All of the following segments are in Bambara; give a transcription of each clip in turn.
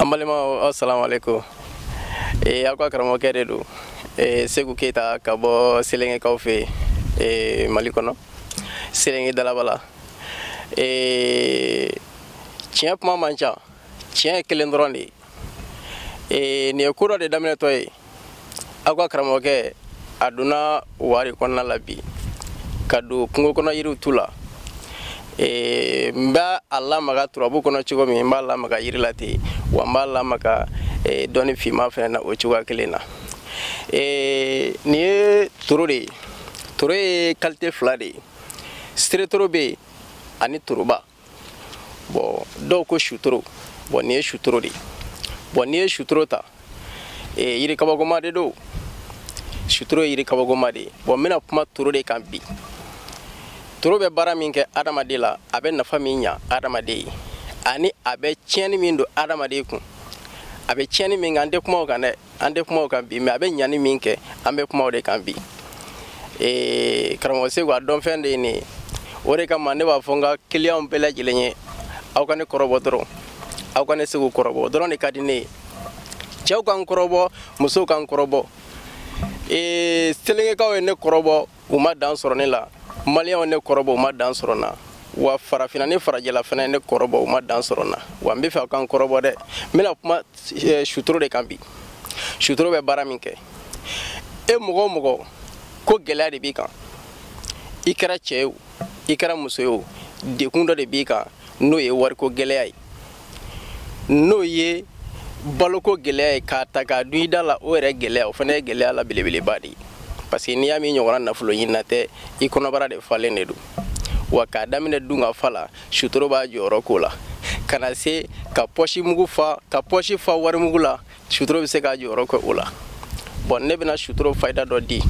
An balimaw, assalamu alaikum. Aw ka karamɔgɔkɛ de don, Seku Keyita, ka bɔ Selengekaw fɛ yen, Mali kɔnɔ, Selenge Dalaba la. Tiɲɛ kuma man ca, tiɲɛ ye kelen dɔrɔn de ye. Nin ye ko dɔ de daminɛtɔ ye. Aw ka karamɔgɔkɛ a donna wari kɔnɔna la bi ka don kungo kɔnɔ yiriw tu la. N b'a a lamaga turabu kɔnɔ cogo min, n b'a lamaga yiri la ten, wa n b'a lamaga dɔnni finman fana na o cogoya kelen na. Nin ye toro de ye. Toro ye qualité fila de ye: seretoro bɛ yen ani toroba. Bon, dɔw ko sutoro. Bon, nin ye sutoro de ye. Bon, n'i ye sutoro ta, yiri kabakoma de don. Sutoro ye yiri kabakoma de ye. Bon, n bɛna kuma toro de kan bi. Toro bɛ baara min kɛ adamaden la, a bɛ nafa min ɲa adamaden ye, ani a bɛ tiɲɛni min don adamaden kun, a bɛ tiɲɛni min kɛ, an tɛ kuma o kan dɛ, an tɛ kuma o kan bi. Mais a bɛ ɲani min kɛ, an bɛ kuma o de kan bi. Karamɔgɔ Seku a dɔnfɛn de ye nin ye. O de kama ne b'a fɔ n ka kiliyanw bɛɛ lajɛlen ye, aw ka ne kɔrɔbɔ dɔrɔn, aw ka ne Seku kɔrɔbɔ, o dɔrɔn de ka di ne ye. Cɛw ka n kɔrɔbɔ, musow ka n kɔrɔbɔ. Selengekaw ye ne kɔrɔbɔ, u ma dan sɔrɔ ne la. Maliyɛnw ne kɔrɔbɔ, u ma dan sɔrɔ n na. Wa farafinna ni farajɛla fana ne kɔrɔbɔ, u ma dan sɔrɔ n na. Wa n bɛ fɛ aw ka n kɔrɔbɔ dɛ. N bɛna kuma sutoro de kan bi. Sutoro bɛ baara min kɛ, e mɔgɔ o mɔgɔ ko gɛlɛya de b'i kan, i kɛra cɛ ye o, i kɛra muso ye o, dekun dɔ de b'i kan, n'o ye wariko gɛlɛya ye, n'o ye baloko gɛlɛya ye, k'a ta k'a dun i da la, o yɛrɛ gɛlɛya, o fana ye gɛlɛya la belebeleba de ye. Parce que n'i y'a min ɲɔgɔnna nafolo ɲinina tɛ, i kɔnɔbara de falen de don. Wa k'a daminɛ dun ka fa la, sutoro b'a jɔyɔrɔ k'o la, ka na se ka pɔsi mugu fa, ka pɔsi fa warimugu la, sutoro bɛ se k'a jɔyɔrɔ kɛ o la. Bon, ne bɛna sutoro fayida dɔ di.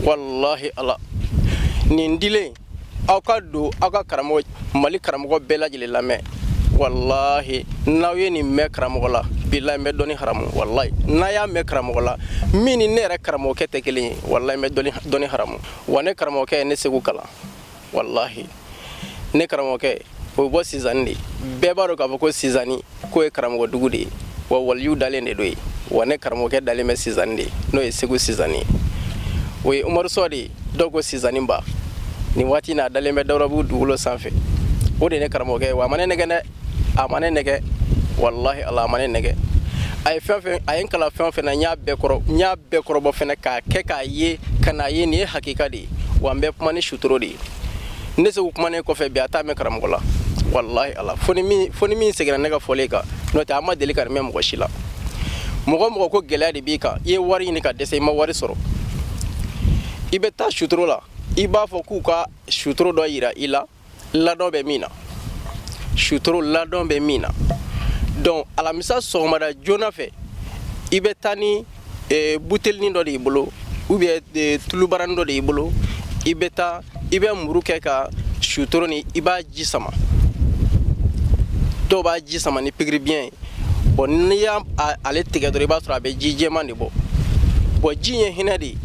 Walahi ala, nin dilen, aw ka don aw ka karamɔgɔ, Mali karamɔgɔ bɛɛ lajɛlen lamɛn. Walahi, n'aw ye nin mɛn karamɔgɔ la, bilahi, n bɛ dɔnni haramu. Walahi, n'a y'a mɛn karamɔgɔ la min ni ne yɛrɛ karamɔgɔkɛ tɛ kelen ye, walahi, n bɛ dɔnni haramu. Wa ne karamɔgɔkɛ ye ne Segu kalan. Walahi, ne karamɔgɔkɛ o bɛ bɔ Sizani de. Bɛɛ b'a dɔn k'a fɔ ko Sizani k'o ye karamɔgɔ dugu de ye, wa waliyu dalen de don yen. Wa ne karamɔgɔkɛ dalen bɛ Sizani de, n'o ye Segu Sizani ye, o ye Umaru Sɔ de ye, dɔw ko Sizani ba. Nin waati in na, a dalen bɛ Dawurabugu dugukolo sanfɛ. O de ye ne karamɔgɔkɛ ye. Wa a ma ne nɛgɛ dɛ, a ma ne nɛgɛ. Walahi ala, a ma ne nɛgɛ. A ye fɛn fɛn, a ye n kalan fɛn o fɛn na, n y'a bɛɛ kɔrɔ, n y'a bɛɛ kɔrɔbɔ fɛnɛ k'a kɛ k'a ye, ka n'a ye nin ye hakika de ye. Wa n bɛ kuma ni sutoro de ye. Ne Segu kumanen kɔfɛ bi, a t'a mɛn karamɔgɔ la. Walahi ala, fo ni min seginna ne ka fɔlen kan, n'o tɛ a ma deli ka nin mɛn mɔgɔ si la. Mɔgɔ mɔgɔ ko gɛlɛya de b'i kan, i ye wari ɲini ka dɛsɛ, i ma wari sɔrɔ, i bɛ taa sutoro la, i b'a fɔ k'u ka sutoro dɔ yira i la, ladɔn bɛ min na, sutoro ladɔn bɛ min na. Donc alamisa sɔgɔmada joona fɛ, i bɛ taa ni butelinin dɔ de y'i bolo, ou bien tulubaranin dɔ de y'i bolo. I bɛ taa, i bɛ muru kɛ ka sutoro ni, i b'a ji sama. Dɔw b'a ji sama ni pikiri biɲɛ ye. Bon, n'i y'a ale tigɛ dɔrɔn, i b'a sɔrɔ a bɛ ji jɛman de bɔ. Bon, ji ye hinɛ de ye.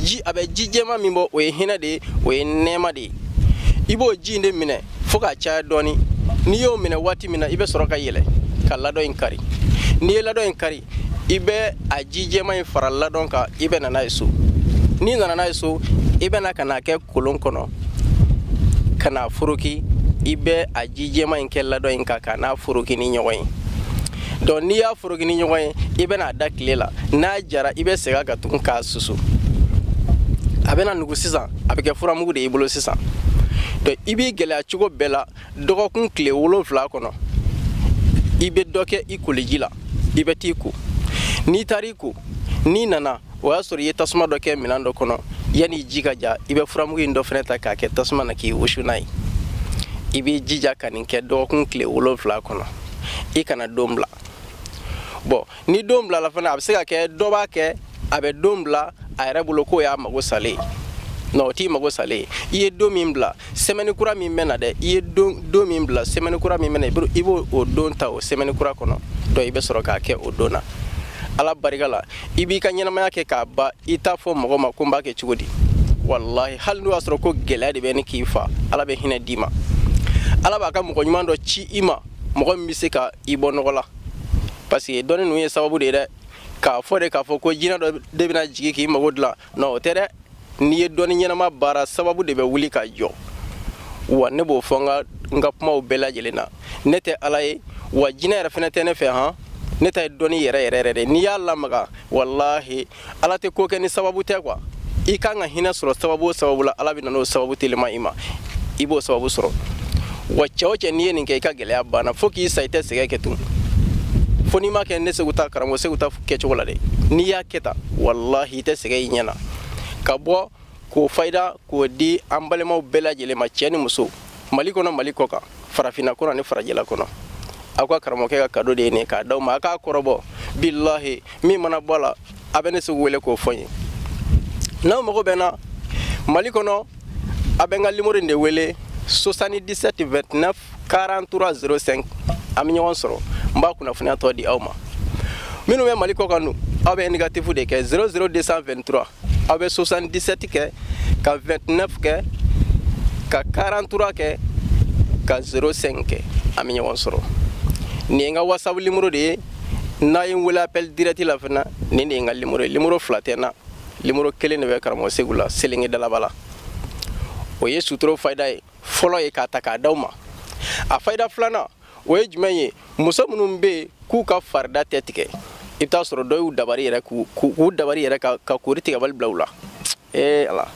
Ji, a bɛ ji jɛman min bɔ, o ye hinɛ de ye, o ye nɛɛma de ye. I b'o ji in de minɛ fo k'a caya dɔɔni. N'i y'o minɛ waati min na, i bɛ sɔrɔ ka yɛlɛ ka ladɔn in kari. N'i ye ladɔn in kari, i bɛ a ji jɛman in fara ladɔn kan, i bɛ na n'a ye so. N'i nana n'a ye so, i bɛ na ka n'a kɛ kolon kɔnɔ ka n'a foroki. I bɛ a ji jɛman in kɛ ladɔn in kan ka n'a foroki ni ɲɔgɔn ye. Donc n'i y'a foroki ni ɲɔgɔn ye, i bɛ n'a da tile la. N'a jara, i bɛ segin a kan tugun k'a susu. A bɛna nugu sisan, a bɛ kɛ furamugu de y'i bolo sisan. Donc i b'i gɛlɛya cogo bɛɛ la, dɔgɔkun tile 7 kɔnɔ, i bɛ dɔ kɛ i koliji la, i bɛ t'i ko. N'i taara i ko, n'i nana, o y'a sɔrɔ i ye tasuma dɔ kɛ minɛn dɔ kɔnɔ. Yanni ji ka ja, i bɛ furamugu in dɔ fɛnɛ ta k'a kɛ tasuma na k'i wusu n'a ye. I b'i jija ka nin kɛ dɔgɔkun tile 7 kɔnɔ, i kana don bila. Bon, ni don bilala fana, a bɛ se ka kɛ dɔ b'a kɛ, a bɛ don bila a yɛrɛ bolo k'o y'a mago salen ye. Non, o t'i mago salen ye. I ye don min bila, semaine kura min bɛ na dɛ, i ye don min bila, semaine kura min bɛ na, i b'o o don ta o semaine kura kɔnɔ. Donc i bɛ sɔrɔ k'a kɛ o don na. Ala barika la, i b'i ka ɲɛnamaya kɛ k'a ban, i t'a fɔ mɔgɔ ma ko n b'a kɛ cogo di. Walahi, hali n'o y'a sɔrɔ ko gɛlɛya de bɛ ne k'i fa, Ala bɛ hinɛ d'i ma. Ala b'a ka mɔgɔ ɲuman dɔ ci i ma, mɔgɔ min bɛ se ka i bɔ nɔgɔ la. Parce que dɔnni ninnu ye sababu de ye dɛ. K'a fɔ de k'a fɔ ko jinɛ dɔ de bɛna jigin k'i mago dilan, non, o tɛ dɛ. N'i ye dɔnni ɲɛnama baara, sababu de bɛ wuli ka jɔ. Wa ne b'o fɔ n ka kumaw bɛɛ lajɛlen na, ne tɛ Ala ye, wa jinɛ yɛrɛ fɛnɛ tɛ ne fɛ. Han, ne ta ye dɔnni yɛrɛ yɛrɛ yɛrɛ de. N'i y'a lamaga, walahi, Ala tɛ ko kɛ ni sababu tɛ quoi. I kan ka hinɛ sɔrɔ sababu o sababu la, Ala bɛ na n'o sababu telima i ma, i b'o sababu sɔrɔ. Wa cɛ o cɛ, n'i ye nin kɛ, i ka gɛlɛya banna fo k'i sa, i tɛ sɛgɛn kɛ tun, fo n'i ma kɛ ne Segu ta karamɔgɔ Segu ta kɛcogo la dɛ. N'i y'a kɛ tan, walahi, i tɛ sɛgɛn i ɲɛ na. Ka bɔ k'o fayida k'o di an balimaw bɛɛ lajɛlen ma, cɛ ni muso, Mali kɔnɔ, Mali kɔ kan, farafinna kɔnɔ ani farajɛla kɔnɔ, aw ka karamɔgɔkɛ ka cadeau de ye nin k'a d'aw ma. A k'a kɔrɔbɔ, bilahi, min mana bɔ a la, a bɛ ne Segu wele k'o fɔ n ye. N'aw mago bɛ n na Mali kɔnɔ, a bɛ n ka numéro in de wele: 77 29 43 05. An bɛ ɲɔgɔn sɔrɔ, n b'a kunnafoniya tɔ di aw ma. Minnu bɛ Mali kɔ kan dun, aw bɛ indicatif de kɛ 00223, aw bɛ 77 kɛ, ka 29 kɛ, ka 43 kɛ, ka 05 kɛ, an bɛ ɲɔgɔn sɔrɔ. Nin ye n ka WhatsApp numéro de ye. N'a ye n wele appel direct la fana, nin de ye n ka numéro ye. Numéro fila tɛ n na, numéro kelen de bɛ karamɔgɔ Segu la, Selenge Dalaba la. O ye sutoro fayida ye fɔlɔ ye k'a ta k'a d'aw ma. A fayida filanan, o ye jumɛn ye? Muso minnu bɛ yen k'u ka farida tɛ tigɛ, i bɛ taa sɔrɔ dɔ y'u dabari yɛrɛ, k'u dabari yɛrɛ ka kori tigɛbali bila u la. Ee Ala,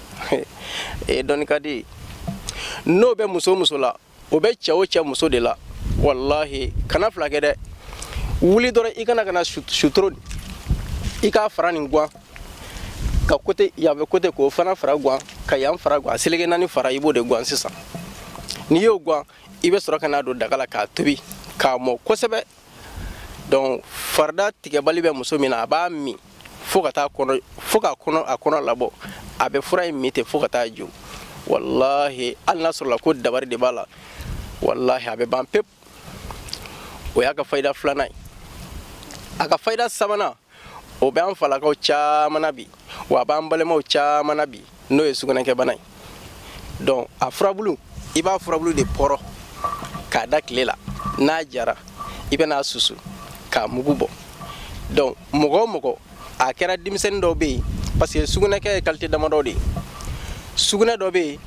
ee dɔnni ka di. N'o bɛ muso muso la, o bɛ cɛ o cɛ muso de la, walahi, kana fila kɛ dɛ. Wuli dɔrɔn, i kana ka na sutoro, i k'a fara nin guwan ka côté yan fɛ, côté k'o fana fara guwan ka yan fara guwan, seleke naani fara, i b'o de guwan sisan. N'i y'o guwan, i bɛ sɔrɔ ka n'a don daga la k'a tobi k'a mɔ kosɛbɛ. Donc farida tigɛbali bɛ muso min na, a b'a min fo ka taa kɔnɔ, fo k'a kɔnɔ, a kɔnɔ labɔ. A bɛ fura in min ten fo ka taa jɔ. Walahi, hali n'a sɔrɔla ko dabari de b'a la, walahi, a bɛ ban pewu. O y'a ka fayida filanan ye. A ka fayida sabanan, o bɛ an falakaw caman na bi, wa a b'an balimaw caman na bi, n'o ye sugunɛkɛbana ye. Donc a furabulu, i b'a furabulu de pɔrɔ k'a da tile la. N'a jara, i bɛ n'a susu k'a mugu bɔ. Donc mɔgɔ o mɔgɔ, a kɛra denmisɛnnin dɔw bɛ yen, parce que sugunɛkɛ ye qualité damadɔ de ye. Sugunɛ dɔ bɛ yen,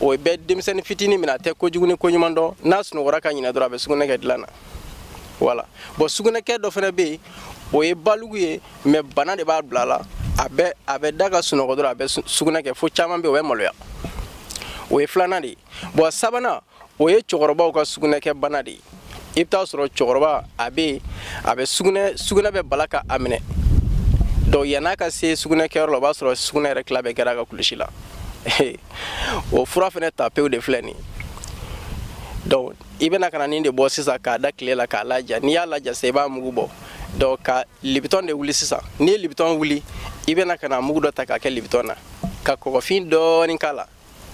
o bɛ denmisɛnnin fitinin min na, a tɛ kojugu ni koɲuman dɔn, n'a sunɔgɔra ka ɲinɛ dɔrɔn, a bɛ sugunɛ kɛ dilan na, voilà. Bon, sugunɛkɛ dɔ fana bɛ yen, o ye balugu ye, mais bana de b'a bila a la. A bɛ da ka sunɔgɔ dɔrɔn, a bɛ sugunɛ kɛ, fo caman bɛ yen, o bɛ maloya. O ye filanan de ye. Bon, sabanan, o ye cɛkɔrɔbaw ka sugunɛkɛ bana de ye. I bɛ taa sɔrɔ cɛkɔrɔba, a bɛ yen, a bɛ sugunɛ, sugunɛ bɛ bala ka a minɛ. Donc yann'a ka se sugunɛkɛyɔrɔ la, o b'a sɔrɔ sugunɛ yɛrɛ tila bɛɛ kɛra a ka kulusi la. O fura fana ta pewu de filɛ nin ye. Donc i bɛna ka na nin de bɔ sisan k'a da tile la k'a laja. N'i y'a laja sisan, i b'a mugu bɔ. Donc ka Lipton de wuli sisan. N'i ye Lipton wuli, i bɛna ka na mugu dɔ ta k'a kɛ Lipton na, ka kɔgɔfin dɔɔnin k'a la,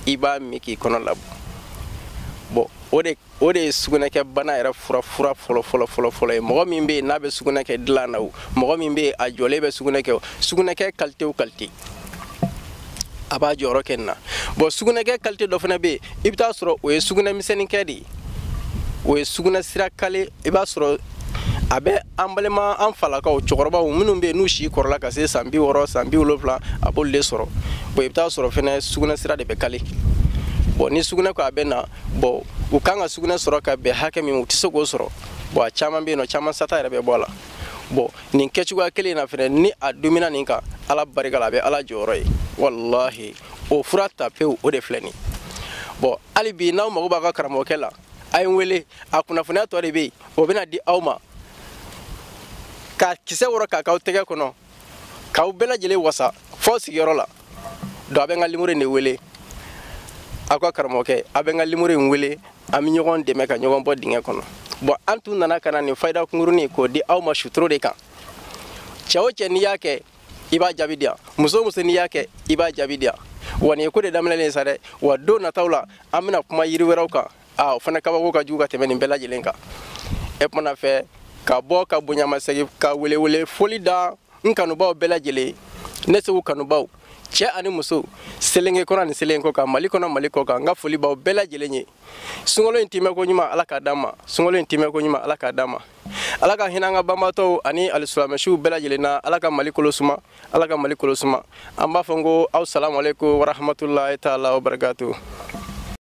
i b'a min k'i kɔnɔ labɔ. Bon, o de ye sugunɛkɛ bana yɛrɛ fura fɔlɔ fɔlɔ fɔlɔ fɔlɔ ye. Mɔgɔ min bɛ yen n'a bɛ sugunɛ kɛ dilan na, o mɔgɔ min bɛ yen a jɔlen bɛ sugunɛ kɛ, o sugunɛkɛ qualité o qualité, a b'a jɔyɔrɔ kɛ nin na. Bon, sugunɛkɛ qualité dɔ fana bɛ yen, i bɛ taa sɔrɔ o ye sugunɛ misɛnninkɛ de ye, o ye sugunɛ sira kale. I b'a sɔrɔ a bɛ an balima, an falakaw, cɛkɔrɔbaw minnu bɛ yen n'u si kɔrɔla ka se san 60, san 70, a b'olu de sɔrɔ. Bon, i bɛ taa sɔrɔ fɛnɛ sugunɛ sira de bɛ kale. Bon, ni sugunɛ ko a bɛ na, bon, u kan ka sugunɛ sɔrɔ ka bɛn hakɛ min ma, u tɛ se k'o sɔrɔ. Bon, a caman bɛ yen nɔ, caman sata yɛrɛ bɛ bɔ a la. Bon, nin kɛcogoya kelen in na fɛnɛ, ni a dumina nin kan, Ala barika la, a bɛ Ala jɔyɔrɔ ye. Walahi, o fura ta pewu, o de filɛ nin. Bon, hali bi, n'aw mago b'a ka karamɔgɔkɛ la, a ye n wele. A kunnafoniya tɔ de bɛ yen, o bɛna di aw ma ka kisɛ wɔrɔ k'a k'aw tɛgɛ kɔnɔ, k'aw bɛɛ lajɛlen wasa f'aw sigiyɔrɔ la. Donc a bɛ n ka numéro in de wele, aw ka karamɔgɔkɛ, a bɛ n ka numéro in wele, an bɛ ɲɔgɔn dɛmɛ ka ɲɔgɔn bɔ dingɛ kɔnɔ. Bon, an tun nana ka na nin fayida kunkurunin k'o di aw ma sutoro de kan. Cɛ o cɛ, n'i y'a kɛ, i b'a jaabi di yan. Muso o muso, n'i y'a kɛ, i b'a jaabi di yan. Wa nin ye ko de daminɛlen ye sa dɛ. Wa don nataw la, an bɛna kuma yiri wɛrɛw kan. Aa, o fana kabako ka jugu ka tɛmɛ nin bɛɛ lajɛlen kan. E kumana fɛ ka bɔ ka bonyamasegin ka welewele foli da n kanubaw bɛɛ lajɛlen, ne Segu kanubaw, cɛ ani muso, Selenge kɔnɔ ani Selenge kɔ kan, Mali kɔnɔ, Mali kɔ kan, n ka foli b'aw bɛɛ lajɛlen ye. Sunkalo in timɛ ko ɲuman, Ala k'a d'an ma. Sunkalo in timɛ ko ɲuman, Ala k'a d'an ma. Ala ka hinɛ an ka banbaatɔw ani alisilamɛsiw bɛɛ lajɛlen na. Ala ka Mali kolo suma, Ala ka Mali kolo suma. An b'a fɔ n ko aw salamu aleykum warahamatulahi taala wa barakatu.